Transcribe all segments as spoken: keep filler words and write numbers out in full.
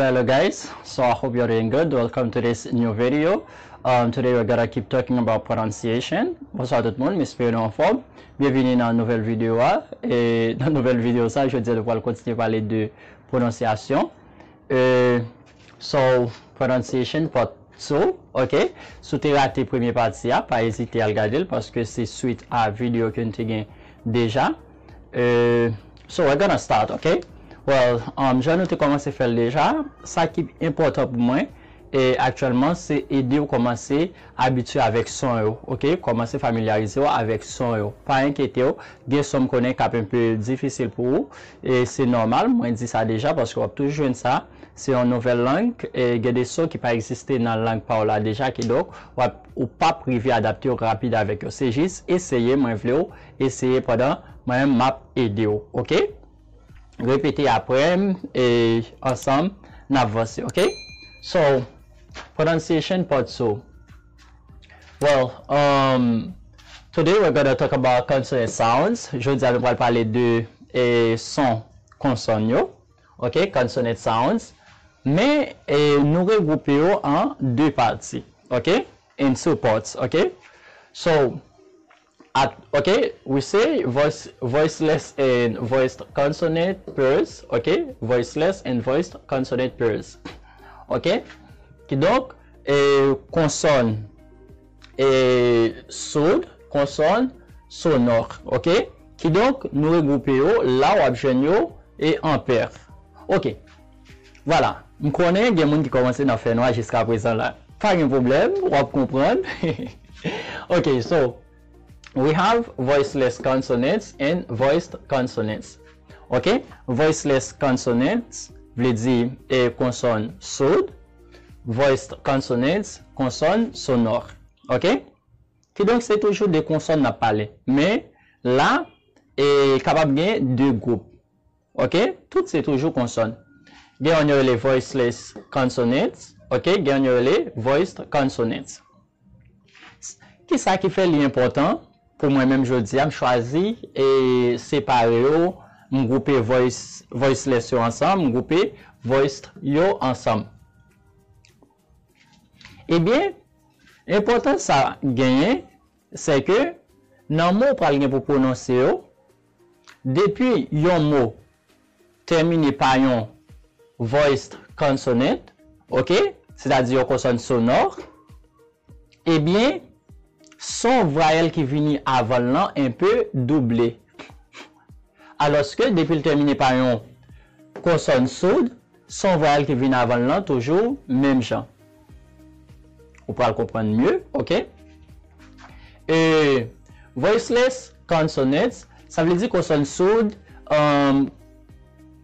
Hello guys, so I hope you're doing good. Welcome to this new video. Um, today we're gonna keep talking about pronunciation. Bonswa tout moun, m espere nou anfòm. Byenvini nan nouvèl videyo a. E nan nouvèl videyo sa, jodi a nou pral kontinye pale de pwononsyasyon. E, so, pronunciation part two, ok? Si w te rate premye pati a, pa ezite al gade l, paske se swit a videyo ke n te gen deja. E, so, we're gonna start, ok? Well, um, jan nou te kòmanse fè l deja, sa ki enpòtan pou mwen, e aktyèlman, se ede w kòmanse abitye avèk son yo, ok? Kòmanse familyarize w avèk son yo. Pa enkyete w, gen son m konnen k ap enpe difisil pou ou, e se nòmal, mwen di sa deja, paske w ap toujou jwenn sa. Se yon nouvèl lang, e gen de son ki pa egziste nan lang pa w la deja, kidonk, w ap, ou p ap rive adapte w rapid avèk yo. Se jis eseye, mwen vle w eseye pandan mwen menm m ap ede w, ok? Repete apre m, e ansanm, n ap vanse, ok? So, pronunciation part two. Well, um, today we're gonna talk about consonant sounds. Jodi a, nou pral pale de, e, son konsòn yo. Ok, consonant sounds. Men, e, nou regwoupe yo an de pati. Ok? In two parts, ok? So, at, ok, we say voice, voiceless and voiced consonant pairs, ok? Voiceless and voiced consonant pairs. Ok? Kidonk, e, konsòn, e, soud, konsòn sonò, ok? Kidonk, nou regwoupe yo, la w ap jwenn yo, e, an pè. Ok. Vwala. M konnen gen moun ki kòmanse nan fènwa jiska prezan la. Pa gen pwoblèm, w ap konprann. Ok, so, we have voiceless consonants and voiced consonants. Ok? Voiceless consonants vle di, e, konsòn soud. Voiced consonants, konsòn sonò. Ok? Kidonk, se toujou de konsòn n ap pale. Men, la, e, kapab gen de gwoup. Ok? Tout se toujou konsòn. Gen yon yo rele voiceless consonants. Ok? Gen yon yo rele voiced consonants. Kisa ki fè li enpòtan pou mwen menm jodi a, m chwazi e separe yo, m gwoupe voice, voiceless yo ansanm, m gwoupe voiced yo ansanm. Ebyen, enpòtans sa genyen, se ke nan mo w pral gen pou pwononse yo, depi yon mo tèmine pa yon voiced consonant, ok, sètadi yon konsòn sonò, ebyen, son vwayèl ki vini avan l lan enpe double. Alòske, depi l tèmine pa yon konsòn soud, son vwayèl ki vin avan l lan toujou menm jan. Ou pral konprann mye, ok? E, voiceless consonants, sa vle di konsòn soud, um,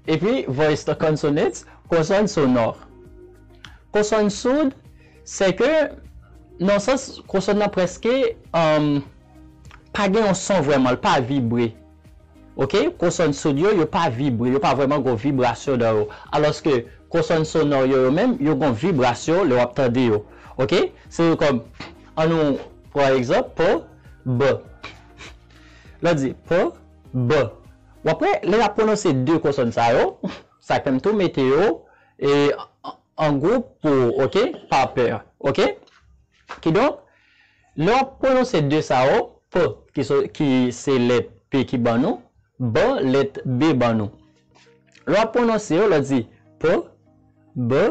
epi voiced consonants, konsòn sonò. Konsòn soud, se ke, nan sans, konsòn nan prèske, um, pa gen yon son vrèman, l pa vibre. Ok? Konsòn soud yo, yo pa vibre, yo pa vrèman gon vibrasyon nan yo. Alòske konsòn sonò yo, yo menm, yo gon vibrasyon lè w ap tande yo. Ok? Se kòm, ann nou pran egzanp, p, b. Lè w di p, b. W ap wè, lè n ap pwononse de konsòn sa yo, sa k fè m tou mete yo, e, an gwoup pou, ok, pa pè, ok? Kidonk, lè w ap pwononse de sa yo, p, ki so, ki se lèt p ki ban nou, b, lèt b ban nou. Lè w ap pwononse yo, lè w di p, b,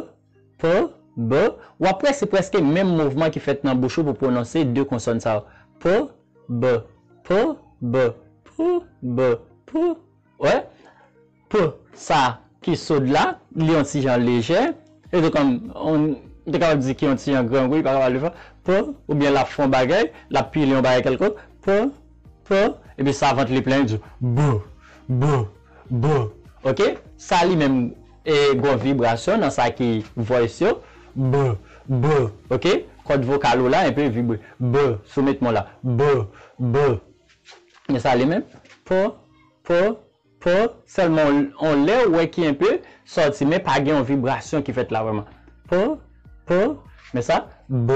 p, b, w ap wè se prèske menm mouvman ki fèt nan bouch ou pou pwononse de konsòn sa yo. P, b, p, b, p, b, p. Wè? P sa ki soud la, li yon ti jan lejè. E tou kòm, m te kapab di ki yon ti jan grangou, li pa kapab ale fò. P, oubyen l ap fè yon bagay, l ap pile yon bagay kèlkonk. P, p, epi sa vant li plen, li di b, b, b. Ok? Sa li menm, e, gon vibrasyon nan sa ki voice yo. B, b. Ok? Kòd vokal ou la enpe vibre. B, si w met men w la. B, b. Men sa li menm. P, p, p, sèlman on, on lè ou wè ki enpe sòti, men pa gen yon vibrasyon ki fèt la vrèman. P, p, men sa, b,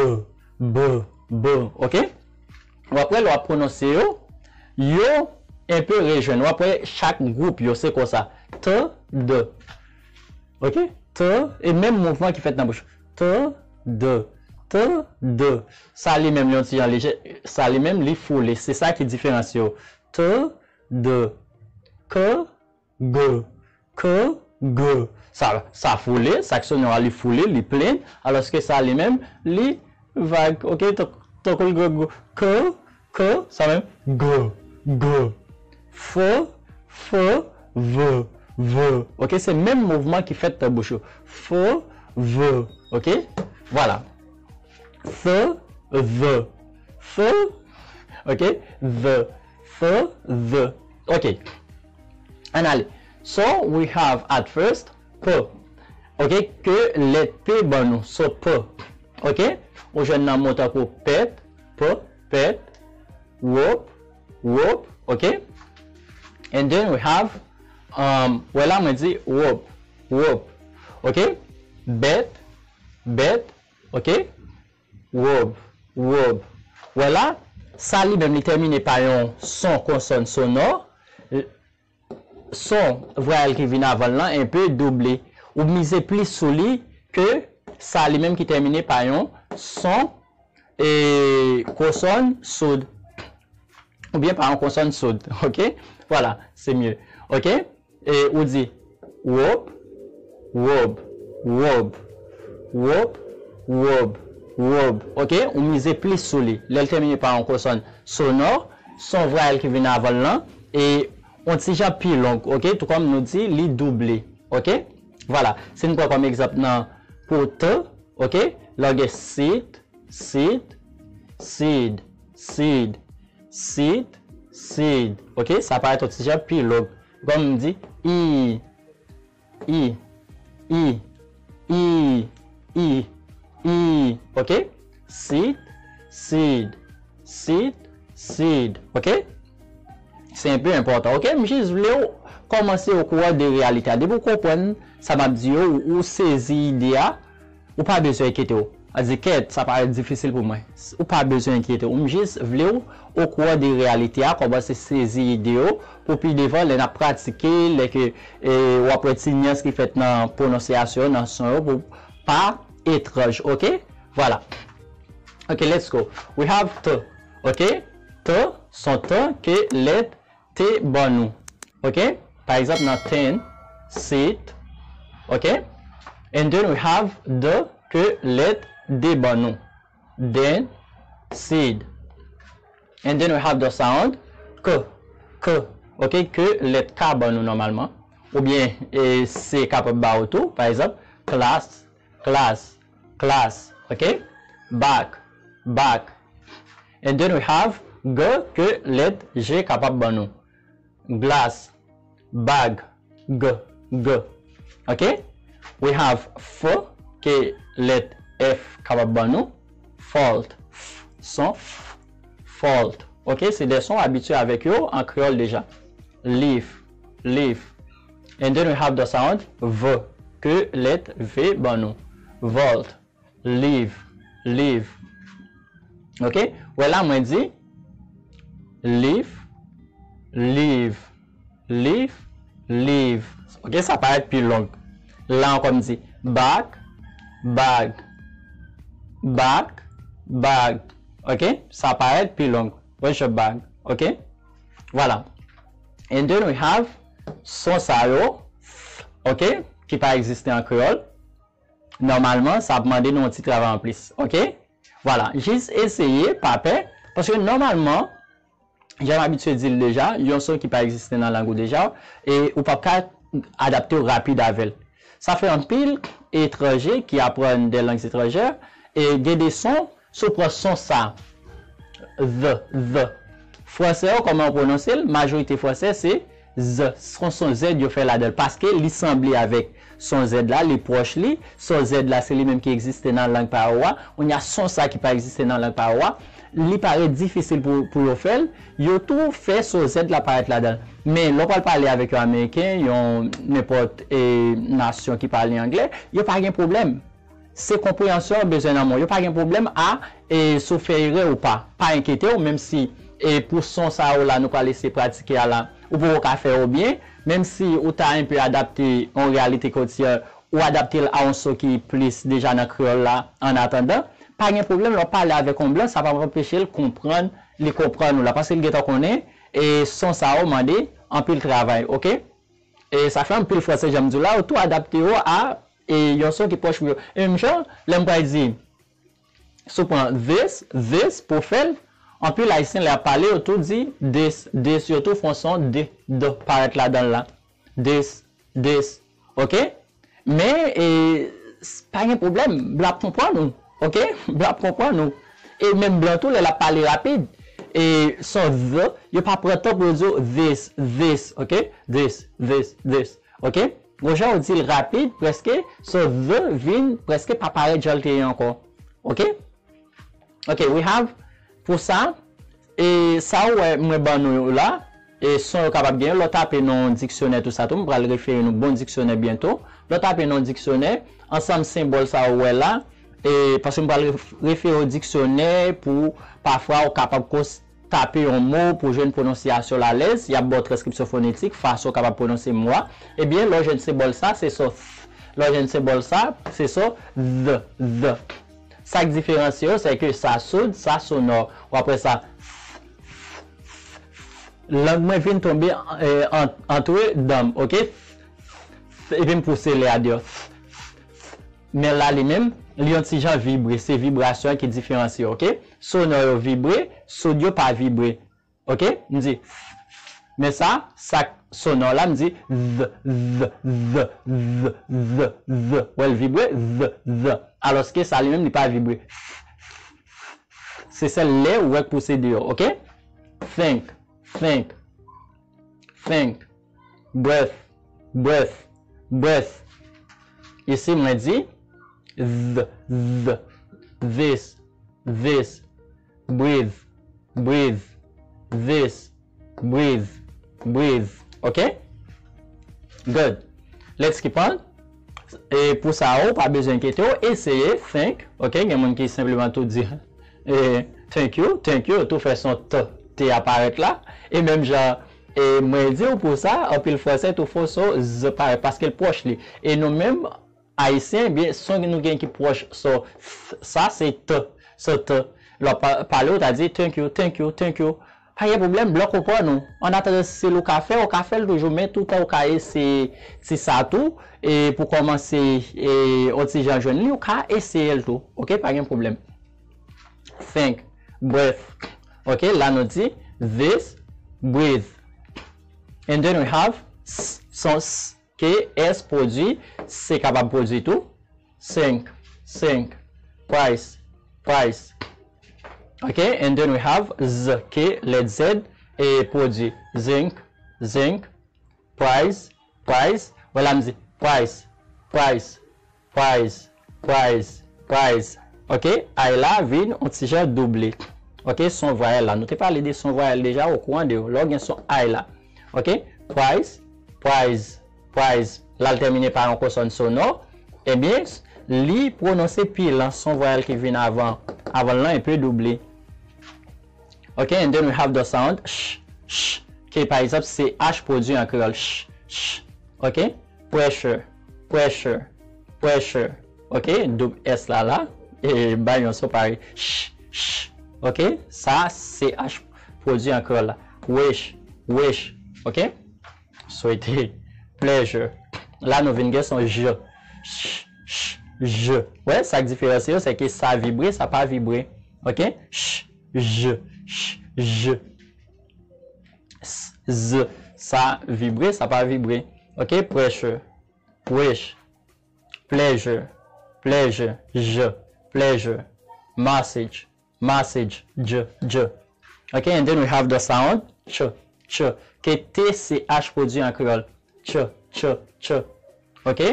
b, b, ok? W ap wè lè w ap pwononse yo, yo enpe rejwenn. W ap wè chak gwoup yo, se konsa. T, d. Ok? T, e menm mouvman ki fèt nan bouch. T, D, T, D. Sa li menm, li yon ti jan lejè, sa li menm, li foule. Se sa ki diferans yo. T, D, K, G, K, G. Sa, sa foule, sa k sonnen an, li foule, li plen, alòske sa li menm, li vag. Ok, tank, tankou l G, G, K, K, sa menm, G, G. F, F, V, V. Ok, se menm mouvman ki fèt nan bouch yo. F, V. Ok, vwala. Th, th, th, ok, th, th, th, ok. Ann ale. So, we have at first P, ok, ke lèt P ban nou. So, P, ok, ou jwenn nan mo tankou pèt, P, pèt, wop, wop, ok. And then we have, um, wè la mwen di wop, wop, ok, bèt, bèt, ok, wob, wob. Wè la, sa li menm li tèmine pa yon son konsòn sonò. Son vwayèl ki vin avan l lan enpe double. Ou mize plis sou li ke sa li menm ki tèmine pa yon son, e, konsòn soud. Oubyen pa yon konsòn soud. Ok? Vwala, se mye. Ok? E ou di wop, wob, wob, wop, wob, wob. Ok? Ou mize plis sou li. Lè l tèmine pa yon konsòn sonò, son vwayèl ki vin avan l lan, e yon ti jan pi long, ok? Tou kòm nou di, li double, ok? Vwala. Si n pran kòm egzanp nan pou T, ok? Lè w gen sit, sit, sid, sid, sit, sid. Ok? Sa parèt yon ti jan pi long. Kòm m di, i, i, i, i, i, i. Ok? Sit, sid, sit, sid. Ok? Se enpe enpòtan. Ok? M jis vle w kòmanse okouran de reyalite a. Depi w konprann sa m ap di yo, ou, ou sezi ide a, ou pa bezwen enkyete w. A di, kèt, sa parèt difisil pou mwen. Ou pa bezwen enkyete w. M jis vle w okouran de reyalite a, kòmanse sezi ide yo, pou pi devan, lè n ap pratike, lè ke, e, w ap wè ti nyans ki fèt nan pwononsyasyon, nan son yo, pou pa etranj, ok? Vwala. Ok, let's go. We have T, ok? T, son T ke lèt T ban nou. Ok? Pa egzanp, nan ten, sit, ok? And then we have D ke lèt D ban nou. Den, sid. And then we have the sound K, K, ok? Ke lèt K ban nou nòmalman. Oubyen, e, C kapab ba ou tou, pa egzanp, klas, klas, klas, ok? Bak, bak. And then we have G ke lèt G kapab ban nou. Glas, bag, g, g. Ok? We have F ke lèt F kapab ban nou. Fault, f, son f, fault. Ok? Se de son abitye avèk yo an kreyòl deja. Leaf, leaf. And then we have the sound V ke lèt V ban nou. Vault, live, live. Ok? Wè la mwen di live, live, live, live. Ok, sa parèt pi long. La ankò m di back, bag, back, bag. Ok? Sa parèt pi long. Where's your bag? Ok? Vwala. And then we have son sa yo, ok, ki pa egziste an kreyòl. Nòmalman, sa ap mande nou yon ti travay anplis, ok? Vwala, jis eseye, pa pè, paske nòmalman, jan m abitye di l deja, yon son ki pa egziste nan lang ou deja, e ou p ap ka adapte w rapid avè l. Sa fè anpil etranje ki aprann de lang etranjè, e gen de son, si w pran son sa, the, the. Fransè yo, kòman yo pwononse l? Majorite fransè, se z, son, son Z yo fè ladan l, paske li sanble avèk son Z la, li pwòch li, son Z la, se li menm ki egziste nan lang pa yo a. Kounye a, son sa ki pa egziste nan lang pa yo a, li parèt difisil pou, pou yo fè l, yo tou fè son Z la parèt ladan l. Men, lè w pral pale avèk yon Ameriken, yon nenpòt, e, nasyon ki pale anglè, yo pa gen pwoblèm. Se konpreyansyon yo bezwen nan men w. Yo pa gen pwoblèm a, e, si w fè erè ou pa. Pa enkyete w, menm si, e, pou son sa yo la nou pral eseye pratike a la, ou poko ka fè yo byen, menm si ou ta enpe adapte yon reyalite kotidyèn, ou adapte l a yon son ki plis deja nan kreyòl la, annatandan, pa gen pwoblèm, lè w pale avèk yon blan, sa p ap anpeche l konprann, li konprann ou la, paske l gentan konnen, e son sa yo mande anpil travay, oke? E sa fè anpil fwa, se jan m di w la, yo tou adapte yo a, e yon son ki pwòch pou yo. E menm jan, lè m pral di, si w pran this, this, pou w fè l, anpil Ayisyen, lè y ap pale, yo tou di this, this, yo tou fè yon son d, d parèt ladan l la. This, this, oke? Men, e, s, pa gen pwoblèm, blan ap konprann ou, oke? Blan ap konprann ou. E menm blan tou, lè l ap pale rapid, e son th, yo pa pran tan pou yo di w this, this, oke? This, this, this, oke? Gon jan yo di l rapid, prèske, so th vin prèske pa parèt jan l te ye ankò. Oke? Oke, we have, pou sa, e sa ou wè mwen ban nou yo la, e son yo kapab gen, lè w tape nan yon diksyonè tou sa tou, m pral refere nou bon diksyonè byento. Lè w tape nan yon diksyonè, ansanm senbòl sa ou wè la, e paske m pral ref, refere w diksyonè pou pafwa ou kapab kons, tape yon mo pou jwenn pwononsyasyon l alèz, y ap ba w transkripsyon fonetik, fason w kapab pwononse mo a. Ebyen, lè w jwenn senbòl sa, se so th. Lè w jwenn senbòl sa, se so th, th. Sa k diferansye yo, se ke sa soud, sa sonò. W ap wè sa. Lang mwen vin tonbe, e, an, antre dan m, oke? Epi m pouse lè a deyò. Men la, li menm, li yon ti jan vibre. Se vibrasyon an ki diferansye, oke? Sonò yo vibre, soud yo pa vibre. Oke? M di, men sa, sa k sonò la, m di, th, th, th, th, th, th. Wè l vibre, th, th. Alòske sa li menm, li pa vibre. Se sèl lè ou wè k pouse deyò, oke? Think, think, think. Breath, breath, breath. Isi mwen di, th, th, this, this, breathe, breathe, this, breathe, breathe. Oke? Good. Let's keep on. E pou sa, ou pa bezwen enkyete w, eseye, think. Oke? Gen moun ki senpleman tou di, e, thank you, thank you, tou fè son t, t aparèt la. E menm jan, e mwen di w pou sa, anpil fransè tou fè son z parèt, paske l pwòch li. E nou menm, Ayisyen, byen, son nou gen ki pwòch son th, sa se t, son t. Lè w pa, pale, ou ta di, thank you, thank you, thank you. Pa gen pwoblèm, blan konprann ou. Annatandan, si se l ou ka fè, ou ka fè l toujou, men toutan ou ka eseye ti sa tou, e pou kòmanse, e, yon ti jan jwenn li, ou ka eseye l tou. Oke, pa gen pwoblèm. Think, breath. Oke, la nou di, this, breathe. And then we have s, son s, ke s pwodui, se kapab pwodui tou. Sink, sink, price, price. Ok, and then we have z, ke lèt z, e pwodui. Zinc, zinc, price, price. Wè la m di price, price, price, price, price. Ok, I la vin yon ti jan double. Ok, son vwayèl la. Nou te pale de son vwayèl deja, ou okouran de yo. Lè w gen son I la. Ok, price, price, price. La l tèmine pa yon konsòn sonò. Ebyen, li pwononse pi lan, son vwayèl ki vin avan, avan l lan enpe double. Ok, and then we have the sound sh, sh, ke pa egzanp, C H pwodui an kreyòl. Sh, sh. Ok, pressure, pressure, pressure. Ok, doub S la la, e bay yon son parèy. Sh, sh. Ok, sa C H pwodui an kreyòl la. Wish, wish. Ok, swete, pleasure. La nou vin gen son j. Sh, sh, j. Wè, sa k diferansye yo, se ke sa vibre, sa pa vibre. Ok, sh, j, sh, j. S, z, sa vibre, sa pa vibre. Ok, pressure, wish, pleasure, pleasure, j, pleasure, message, message, j, j. Ok, and then we have the sound ch, ch, ke T C H pwodui an kreyòl. Ch, ch, ch. Ok,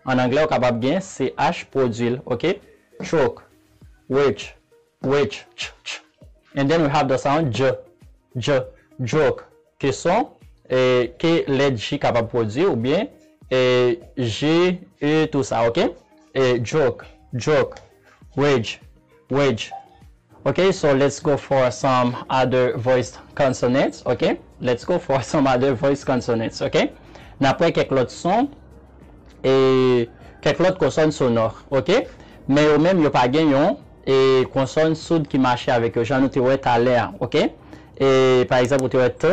an anglè ou kapab gen C H pwodui l. Ok, choke, witch, witch, ch, ch. And then we have the sound j, j, joke, ke son, e, ke lèt J kapab pwodui, oubyen, e, G, E, tou sa, ok? E, joke, joke, wage, wage. Ok, so let's go for some other voiced consonants, ok? Let's go for some other voiced consonants, ok? N ap wè kèk lòt son, e, kèk lòt konsòn sonò, oke? Men yo menm, yo pa gen yon e konsòn soud ki mache avèk yo, jan nou te wè talè a, oke? E, pa egzanp, ou te wè t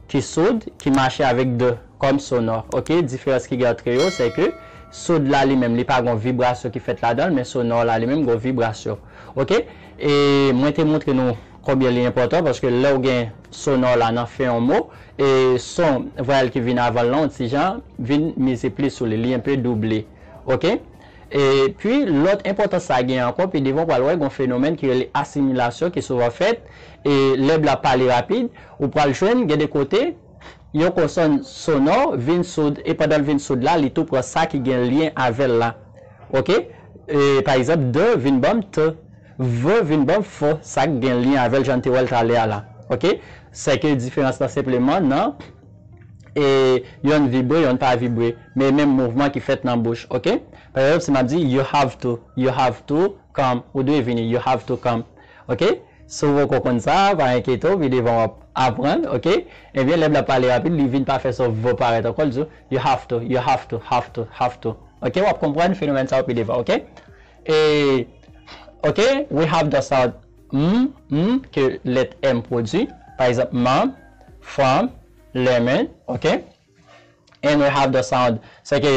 ki soud, ki mache avèk d kòm sonò, oke? Diferans ki gen antre yo, se ke soud la li menm, li pa gon vibrasyon ki fèt ladan l, men sonò la li menm gon vibrasyon, oke? E mwen te montre nou konbyen li enpòtan, paske lè w gen sonò la nan fen yon mo, e son vwayèl ki vin avan l lan, yon ti jan, vin mize plis sou li, li enpe double, oke? Epi, lòt enpòtans sa gen ankò, pi devan w pral wè gon fenomèn ki rele asimilasyon ki souvan fèt, e lè blan pale rapid, ou pral jwenn gen de kote, yon konsòn sonò vin soud, e pandan l vin soud la, li tou pran sa ki gen lyen avè l la. Oke? E, pa egzanp, d vin ban m t, v vin ban m f, sa k gen lyen avè l jan n te wè l talè a la. Oke? Sèke diferans lan senpleman nan e yonn vibre, yonn pa vibre, men menm mouvman ki fèt nan bouch, oke? Pa egzanp, si m ap di, you have to, you have to come, ou dwe vini, you have to come, oke? Si w poko konn sa, pa enkyete w, pi devan w ap aprann, oke? Ebyen, lè blan pale rapid, li vin pa fè son v parèt ankò, l di w, you have to, you have to, have to, have to. Oke, w ap konprann fenomèn sa yo pi devan, oke? E, oke, we have the sound m, m, ke lèt m pwodui. Pa egzanp, mom, from, lemon, oke? And we have the sound. Se ke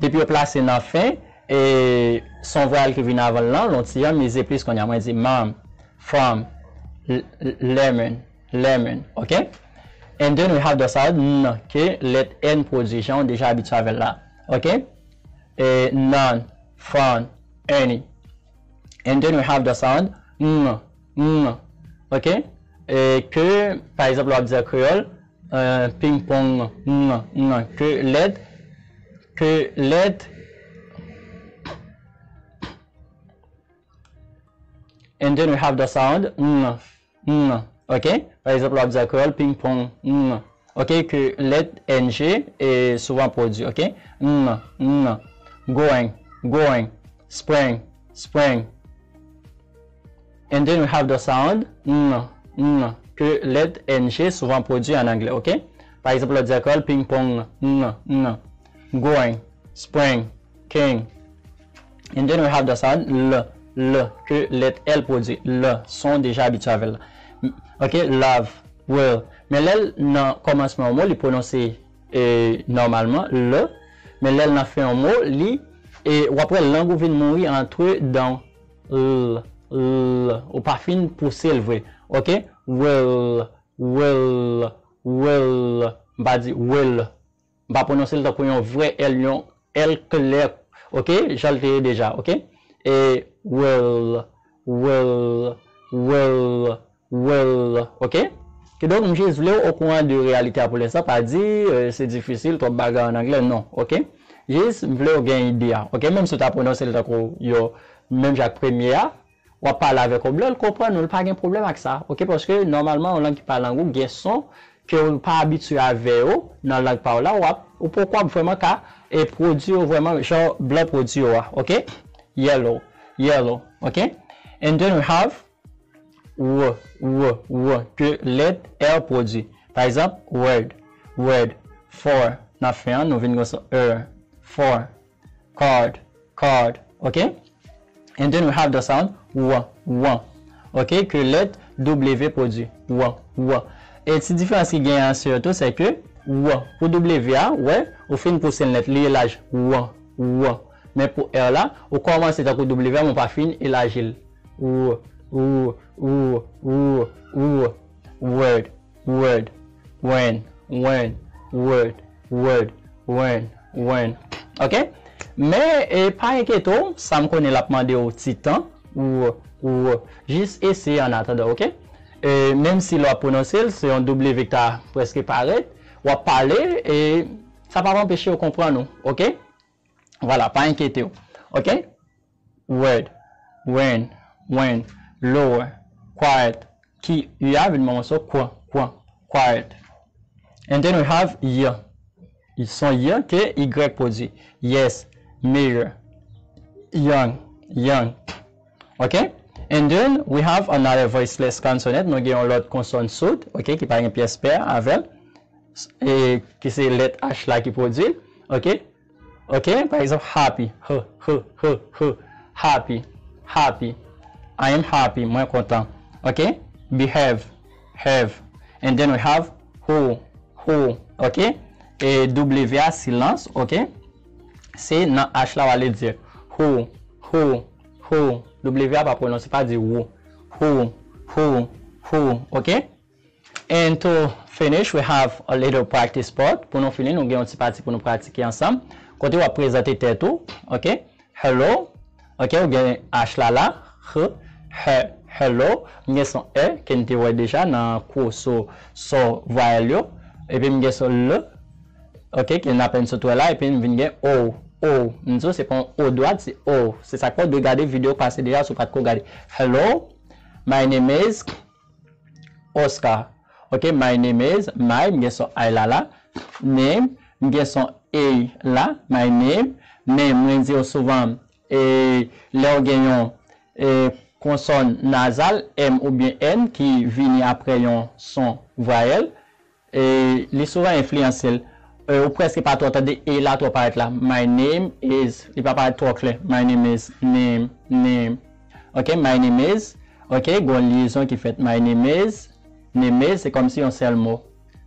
depi yo plase nan fen, e son vwayèl ki vin avan l lan, l on ti jan mize plis kounye a. Mwen di mom, from, l- l- lemon, lemon, oke? And then we have the sound n ke lèt n pwodui, jan w deja abitye avè l la, oke? E none, from, any. And then we have the sound ng, ng, oke? E ke, pa egzanp, w ap di an kreyòl, euh, ping pong, ng, ng, ke lèt, ke lèt. And then we have the sound ng, ng, oke? Pa egzanp, w ap di an kreyòl, ping pong, ng, oke? Ke lèt N G e souvan pwodui, oke? Ng, ng, going, going, spring, spring. And then we have the sound ng, ng, ke lèt N G souvan pwodui an anglè, oke? Pa egzanp, lè w di an kreyòl, ping pong, ng, ng, going, spring, king. And then we have the sound l, l, ke lèt L pwodui, l, son w deja abitye avè l la. Oke, love, will. Men lè l nan kòmansman yon mo, li pwononse e, nòmalman, l, men lè l nan fen yon mo, li, e, w ap wè lang ou vin mouri antre dan l, l, ou pa fin pouse l vre. Oke? Will, will, will. M pa di will. M pa pwononse l tankou yon vrè L, yon L klè. Oke? Jan l te ye deja. Oke? E will, will, will, will. Oke? Kidonk, m jis vle w okouran de reyalite a pou lenstan, pa di, e, se difisil, twòp bagay an anglè, non, oke? Jis, m vle w gen ide a, oke? Menm si w ta pwononse l tankou yo, menm jan ak premye a, w ap pale avèk yon blan, l konprann ou, l pa gen pwoblèm ak sa, oke? Paske, nòmalman, yon lang ki pa lang ou, gen son ke w pa abitye avè yo nan lang pa w la, w ap, ou poko ap vrèman ka, e, pwodui yo vrèman, jan blan pwodui yo a, oke? Yellow, yellow, oke? And then we have w, w, w, ke lèt R pwodui. Pa egzanp, word, word, for, nan fen an, nou vin gen son er, for, card, card, oke? And then we have the sound w, w, oke? Ke lèt W pwodui, w, w. E ti diferans ki genyen an sitou, se ke w, pou W a, wè, ou fin pouse l nèt, li elaji, w, w. Men pou R la, ou kòmanse tankou W a, men ou pa fin elaji l. W, w, w, w, w, word, word, when, when, word, word, when, when. Oke? Men, e, pa enkyete w, sa m konnen l ap mande w ti tan, w, w, jis eseye an atandan, oke? E, menm si lè w ap pwononse l, se yon W ki ta prèske parèt, w ap pale, e sa p ap anpeche w konprann ou, oke? Vwala, pa enkyete w. Oke? Word, when, when, lower, quiet, ki U a vin ban mwen son kwan, kwan, quiet. And then we have y. Son y ke Y pwodui. Yes, mayor, young, young. Oke? And then we have another voiceless consonant. Nou gen yon lòt konsòn soud, oke, ki pa gen pyès pè avè l. E ki se lèt H la ki pwodui l, oke? Ok, pa egzanp, happy. H, h, h, h. Happy. Happy. I am happy. Mwen kontan. Ok? Behave. Have. And then we have who. Who. Ok? E W a, silans. Ok? Se nan H la w ale dirèk. Who. Who. Who. W a pa pwononse, pa di wou. Who. Who. Who. Ok? And to finish, we have a little practice part. Pou nou fini, nou gen yon ti pati pou nou pratike ansanm. Kote w ap prezante tèt ou, ok? Hello, ok, ou gen H la la. H, he, hello. M gen son E, ke n te wè deja nan kou sou son vwayèl yo. Epi m gen son L, ok, ke n apenn sot wè la. Epi m vin gen O, O. M di w se pa yon O dwat, se O. Se sa k fè w dwe gade videyo k pase deja si w pa t ko gade. Hello, my name is Oscar. Ok, my name is, my, m gen son I la la. Name, m gen son A la. My name, name, mwen di yo souvan, e, lè w gen yon e, konsòn nazal, M oubyen N, ki vini apre yon son vwayèl, e, li souvan enfliyanse l. E, ou prèske pa twò tande E la twò parèt la. My name is, li pa parèt twò klè. My name is, name, name. Ok, my name is. Ok, gon lyezon ki fèt. My name is, name is, se kòmsi yon sèl mo.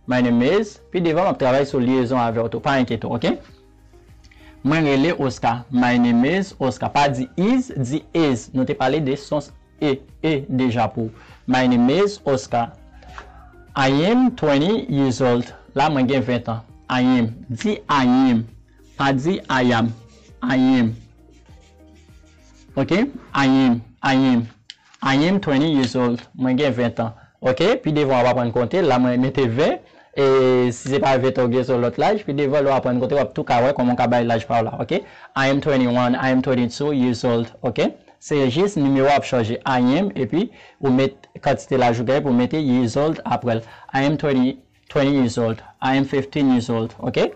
My name is, pi devan m ap travay sou lyezon avè w tou. Pa enkyete w, ok? Mwen rele Oscar. My name is Oscar. Pa di is, di is. Nou te pale de son E, E deja pou. My name is Oscar. I am twenty years old. La, mwen gen ven tan. I am. Di I am. Pa di I am. I am. Ok? I am. I am. I am twenty years old. Mwen gen ven tan. Ok? Pi devan w ap aprann konte. La, mwen mete ven. E si se pa ven tan ou gen sou lòt laj, pi devan lè w aprann konte, w ap tou ka wè kòman w ka bay laj pa w la. Ok? I am twenty-one, I am twenty-two years old. Ok? Se jis nimewo ap chanje. I am, epi ou met kantite laj ou gen, epi ou mete years old apre l. I am twenty, twenty years old. I am fifteen years old. Ok?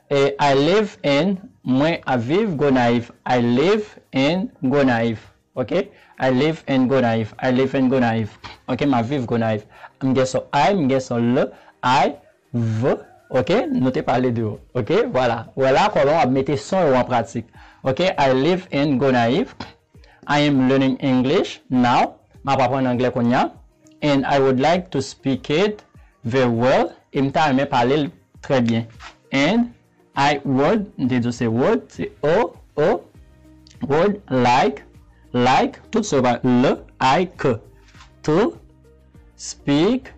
E I live in, mwen ap viv Gonayiv. I live in Gonayiv. Ok? I live in Gonayiv. I live in Gonayiv. Ok, m ap viv Gonayiv. M gen son I, m gen son L, I, V. Ok? Nou te pale de yo. Ok? Vwala. Wè la kòman w ap mete son yo an pratik. Ok? I live in Gonayiv. I am learning English now. M ap aprann anglè kounye a. And I would like to speak it very well. E m ta renmen pale l trè byen. And I would, m te di w se would, se O, O, would like, like, tout se pa L, I, K, to speak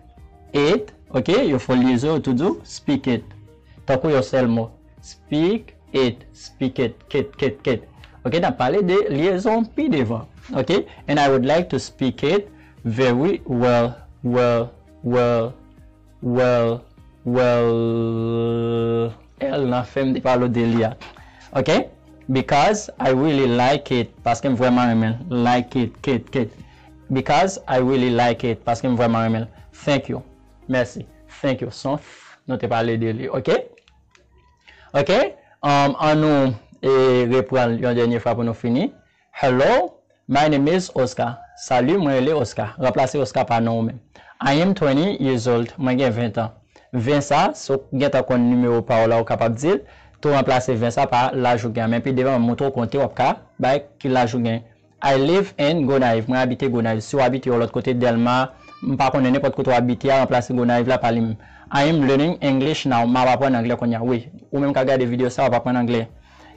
it, ok, yo fè lyezon yo tou di w speak it. Tankou yon sèl mo. Speak it, speak it, kit, kit, kit. Ok, n ap pale de lyezon pi devan. Ok, and I would like to speak it very well, well, well, well, well. L nan fen m te pale w de li a. Ok, because I really like it, paske m vrèman renmen l. Like it, kit, kit. Because I really like it, paske m vrèman renmen l. Thank you. Mèsi. Thank you. Son F, nou te pale de li. Ok? Ok? Um, an nou e, reprann l yon dènye fwa pou nou fini. Hello, my name is Oscar. Salut, mwen rele Oscar. Ranplase Oscar pa non ou menm. I am twenty years old. Mwen gen ven tan. Ven sa, si w gentan konn nimewo pa w la, ou kapab di l. Tou ranplase ven sa pa laj ou gen an. Men pi devan, mwen montre w konte, w ap ka bay ki laj ou gen. I live in Gonayiv. Mwen abite Gonayiv. Si w abite yon lòt kote, Dèlma, m pa konnen nenpòt kote w abite a, ranplase Gonayiv la pa li menm. I am learning English now. M ap aprann anglè kounye a. Wi, ou menm k ap gade videyo sa, w ap aprann anglè.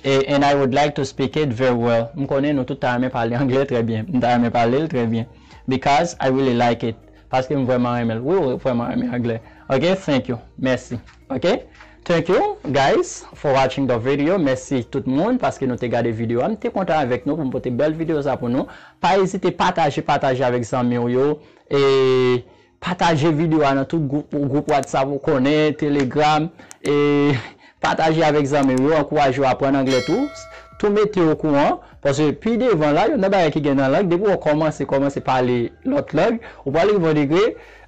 E, and I would like to speak it very well. M konnen nou tout ta renmen pale anglè trè byen. M ta renmen pale l trè byen. Because I really like it. Paske m vrèman renmen l. Wi, wi, vrèman renmen anglè. Ok, thank you. Mèsi. Ok? Thank you, guys, for watching the video. Mèsi tout moun paske nou te gade videyo a. M te kontan avèk nou pou m pote bèl videyo sa pou nou. Pa ezite pataje, pataje avèk zanmi w yo. E pataje videyo a nan tout gwoup, gwoup WhatsApp ou konnen, Telegram. E pataje avèk zanmi w yo, ankouraje yo aprann anglè tou. Tou mete yo okouran, paske pi devan la, youn nan bagay ki gen nan lang, depi w kòmanse, kòmanse pale lòt lang, ou pral rive yon degre,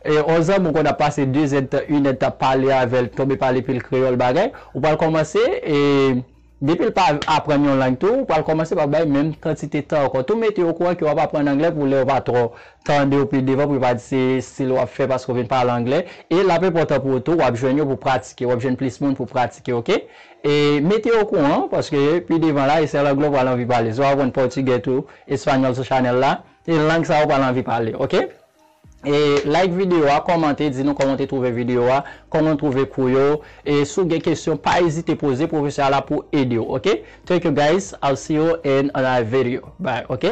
e, yon zanmi w konn ap pase de zèdtan, inèdtan pale avè l, tonbe pale pil kreyòl bagay, ou pral kòmanse, e, Depi l pa aprann yon lang tou, ou pral kòmanse pa bay menm kantite tan ankò. Tou mete yo okouran ke w ap aprann anglè pou lè w pa twò tande w pi devan, pou yo pa di se estil w ap fè paske w vin pale anglè. E l ap enpòtan pou ou tou, w ap jwenn yo pou pratike, w ap jwenn plis moun pou pratike, oke? E mete yo okouran, paske pi devan la, e se lang la w pral anvi pale. Si w ap aprann pòtigè tou, espanyòl sou chanèl la, e lang sa w pral anvi pale, oke? E like videyo a, kòmante, di nou kòman w te twouve videyo a, kòman w twouve kou yo. E si w gen kesyon, pa ezite poze, pwofesè a la pou ede w, oke? Thank you guys, I'll see you in another video. Bye, oke?